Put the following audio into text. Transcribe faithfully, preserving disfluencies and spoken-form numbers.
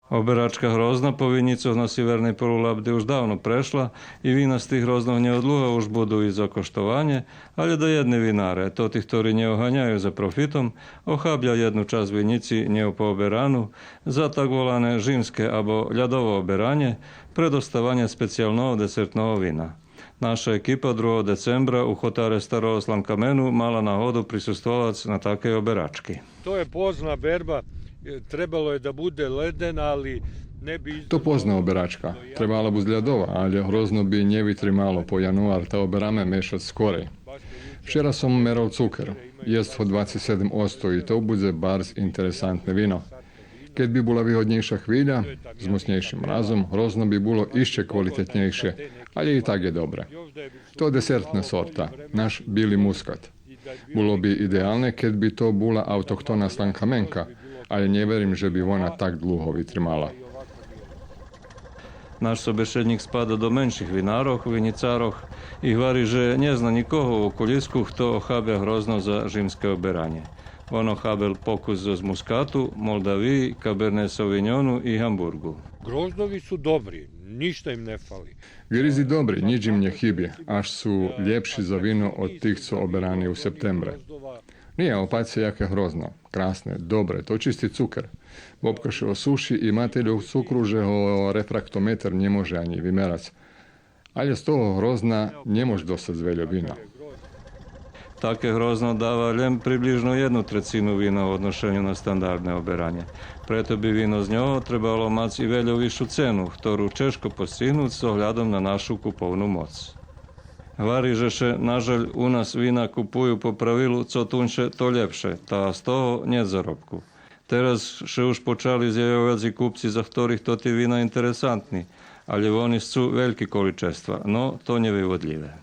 Оберачка Грозна по винїцох на сиверней полулабди уж давно прешла и вина з тих грознох нєодлуга уж буду и за коштованє, алє даєдни винаре, тоти хтори нє оганяю за профитом, охабя єдну часц винїци нєопооберану, за так волане жимске або лядово оберанє, предоставанє специялного десертного вина. Наша екипа другого децембра у хотаре Старого Сланкамену мала нагоду присуствовац на такей оберачки. То је позна берба, е, требало је да буде леден, али не би... То позна оберачка. Требала буц лядова, алє Грозно би нє витримало по януар, та обераме мешац скорей. Вчера сом мерал цукер. Єст го двацец седем одсто и то будзе барз интересантне вино. Кед би була вигоднєйша хвиля, з моцнєйшим мразом, Грозно би було ище квалитетнєйше, алє и так є добре. То десертна сорта, наш били мускат. Було би идеалне кед би то була автохтона Сланкаменка, алє нє верим же би вона так длуго витримала. Наш собешеднїк спада до менших винарох, винїцарох, и гвари же нє зна нїкого у околїску хто охабя Грозно за жимске оберанє. Вон охабел покус зоз мускату, Молдавиї, Каберне Совиньону и Гамбурґу. Грознови су добри, ништа им не фали. Гризи добри, нїч им нє хиби, аж су лєпши за вино од тих цо оберани у септембре. Нє, опатьце яке Грозно. Красне, добре, то чисти цукер. Бобка ше осуши и ма тельо цукру же го рефрактометер нє може анї вимерац. Алє з того Грозна нє мож достац вельо вина. Таке Грозно дава лєм приближно єдну трецину вина у одношеню на стандардне оберанє. Прето би вино з нього требало мац и вельо висшу цену, хтору чежко постигнуц з оглядом на нашу куповну моц. Гвари же ше, на жаль, у нас вина купую по правилу цо туньше, то лєпше, та з того нєт заробку. Тераз ше уж почали зявявац и купци за хторих тоти вина интересантни, алє вони сцу вельки количества, но то нєвиводлїве.